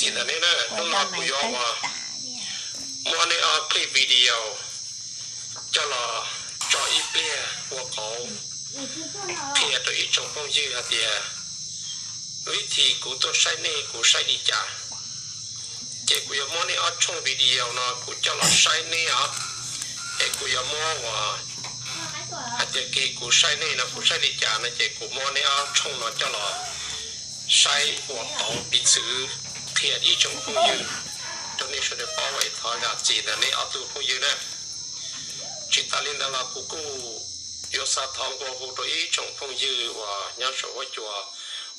Txiv ntawm nej na, hnub no kuv yuav ua, muab nej ob clip video coj los tso ib pliag ua qauv qhia rau ib tsoom phooj ywg hais tias vib thim kuv tuaj saib nej kuv saib li cas. Ces kuv yuav muab nej ob tshooj video no kuv coj los saib nej os, es kuv yuav muab ua hais tias kuv saib nej no kuv saib li cas no ces kuv muab nej ob tshooj no coj los saib ua qauv piv txwv qhia ib tsoom phooj ywg rau nej sawv daws paub es thov zam txim ntawm nej ob tug phooj ywg na. Tsis tas li ntawd los kuv kuj yuav xav thov nqua hu rau ib tsoom phooj ywg uas nyob saum huab cua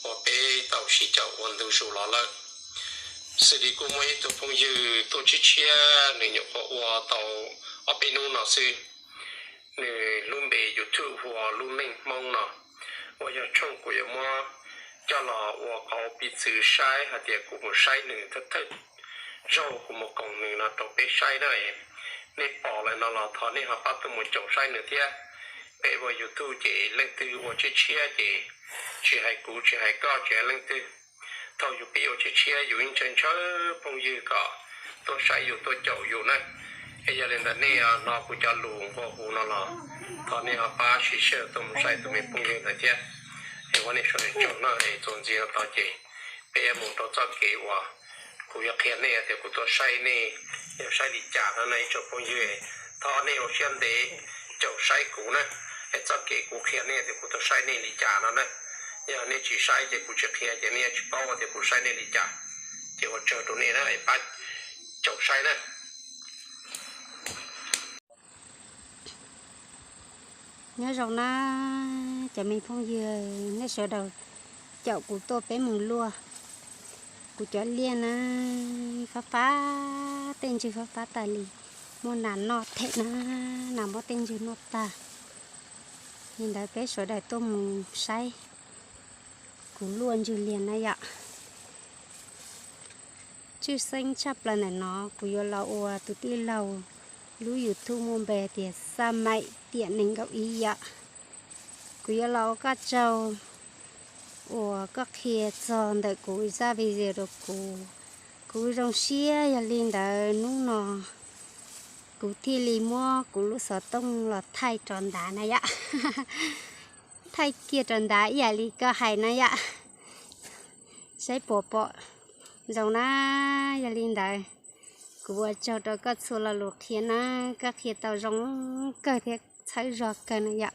uas peb tau sib caum ua ntu zus los lawm. Xws li kuj muaj ib tug phooj ywg tuaj tshiab tshiab nws nyuam qhuav ua tau ob peb hnub no xwb. Nws lub npe YouTube hu ua Lub Neej Hmoob no, uas yog tshooj kuv yuav muab coj los ua qauv piv txwv saib hais tias kuv mus saib nws thawj thawj zaug kuv mus koom nws no rau peb saib na. Nej pom lawm no los thov nej ho pab tuaj mus caum saib nws thiab. Peb ua YouTube ces leej twg ua tshiab tshiab ces tsis hais kuv tsis hais koj tsis hais leej twg, thaum yus pib ua tshiab tshiab yus yeej ntshaw ntshaw phooj ywg kom tuaj saib yus tuaj caum yus na. Es yog li ntawd nej hnov kuv cov lus nqua hu no los thov nej ho pab share tuaj mus saib tus me phooj ywg ntawd thiab. Es ua nej sawv daws tsaug na, es txuas ntxiv no tod ces peb yuav mus rau txoj kev uas kuv yuav qhia nej tias kuv tuaj saib nej yog saib li cas no na ib tsoom phooj ywg. Thov nej ua siab ntev caum saib kuv na, es txoj kev kuv qhia nej tias kuv tuaj saib nej li cas no na. Yog nej tsis saib ces kuv tsis qhia ces nej yuav tsis paub tias kuv saib nej li cas. Ces ua tsaug rau nej na, pab caum saib na. Nyob zoo na cov me phooj ywg, nej sawv daws caum kuv tuaj peb mus luaj. Kuv cov liaj na, fab fab tej ntswg fab fab tas li, muaj nas noj them na, nas muab tej ntswg noj tag. Li ntawd peb sawv daws tuaj mus saib kuv luaj ntswg liag na yom. Tshwj xeeb tshaj plaws ntawm no kuv yuav los ua tus tij laug lub YouTube muaj npe tias Xaj Maim Tiam Nees Nkaum Ib yom. Kuv yuav los ua koj tsaug uas koj qhia txog ntawm kuv zaj video rau kuv. Kuv zoo siab yog li ntawd hnub no kuv thiaj li muab kuv lub xov tooj los thaij rov nrad na yom. Thaij kiag rov nrad ib yam li koj hais na yom. Saib puas pom zoo na. Yog li ntawd kuv ua tsaug rau koj txhua lo lus qhia na, koj qhia tau zoo kawg thiab txhawb zog kawg na yom.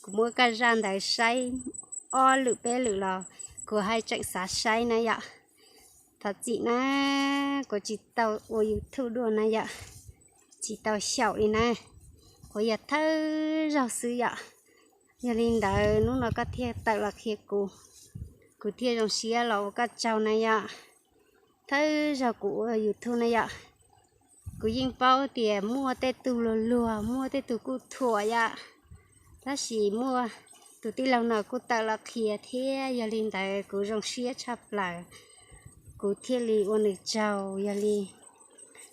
Kuv muab koj zaj ntawd saib ob lwm peb lwm los kuv haj tseem xav saib na yom. Thov txim na, kuv tsis tau ua YouTube dua na yom, tsis tau xyaum li na, kuv yog thawj zaug xwb yom. Yog li ntawd hnub no koj thiaj tawm los qhia kuv, kuv thiaj zoo siab los ua koj tsaug na yom. Thawj zaug kuv ua YouTube na yom, kuv yeej paub tias muaj tej tug luag luag, muaj tej tug kuj thuam yom, tab sis muaj tus tij laug no kuj tawm los qhia thiab, yog li ntawd kuv zoo siab tshaj plaws, kuv thiaj li ua nws tsaug. Yog li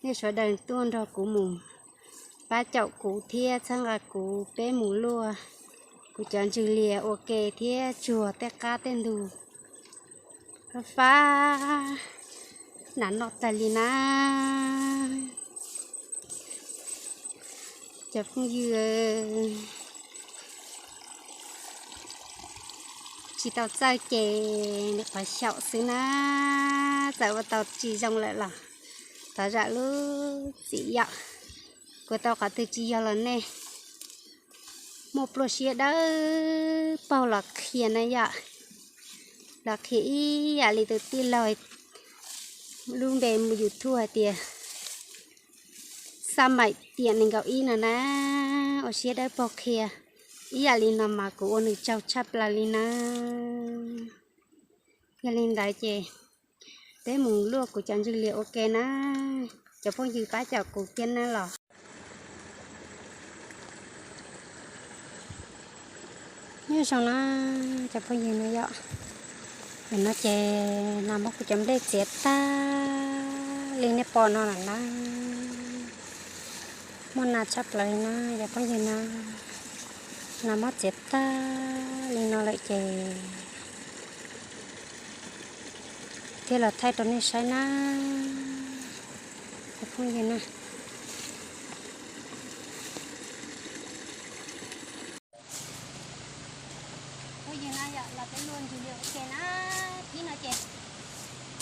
nej sawv daws tuaj nrog kuv mus pab caum kuv thiab txhawb nqa kuv peb mus luaj kuv cov ntswg liag ua ke thiab tsuag tej qab tej ntug. Fab fab, nas noj tas li na. Cov phooj ywg, tsis tau txawj ces nws qhov xyaum xwb na, txawm ua tau tsis zoo lawm los thov zam lub txim yom. Kuv tau qhov twg tsis yog los nej muaj pluaj siab dawb paug los qhia na yom. Los qhia ib yam li tus tij laug lub npe YouTube hais tias Xaj Maim Tiam Nees Nkaum Ib no na, ua siab dawb paug qhia ib yam li no mas kuv ua nws tsaug tshaj plaws li na. Yog li ntawd ces peb mus luaj kuv cov ntswg liag ua ke na, cov phooj ywg pab caum kuv thiab na los. Nyob zoo na cov phooj ywg na yom, nim no ces nas muab kuv cov nplej txiav tag li nej pom no lawm na. Muaj nas tshaj plaws li na cov phooj ywg na, nas muab txiav tag li no lawm ces Thiab los thaij rau nej saib na, cov phooj ywg na. Phooj ywg na, yog los peb luaj ntsws li ua ke na, thib no ces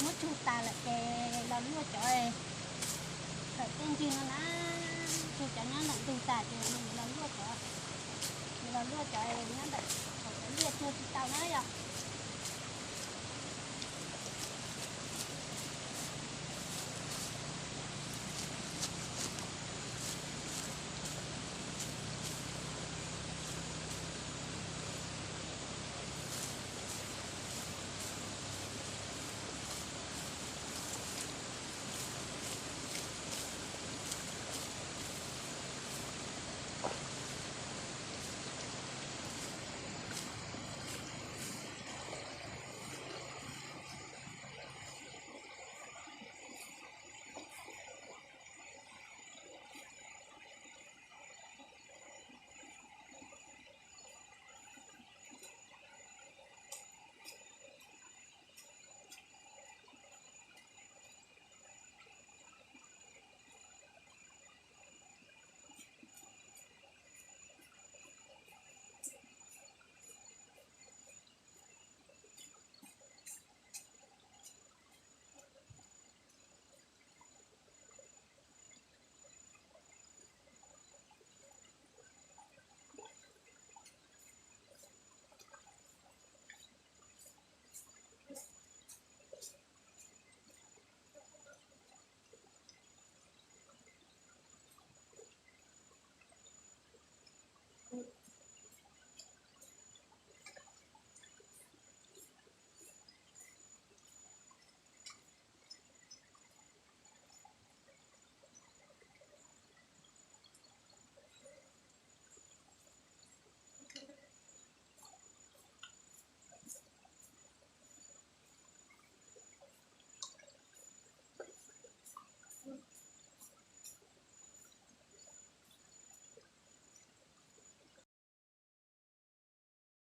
muab tsug tas lawm ces los luaj cov, tawm tej ntsws no na, tsug cov nyob ntawm ntug tas ces yuav los luaj cov, yuav los luaj cov nyob ntawm hauv cov liaj tuag tsis tau na yom.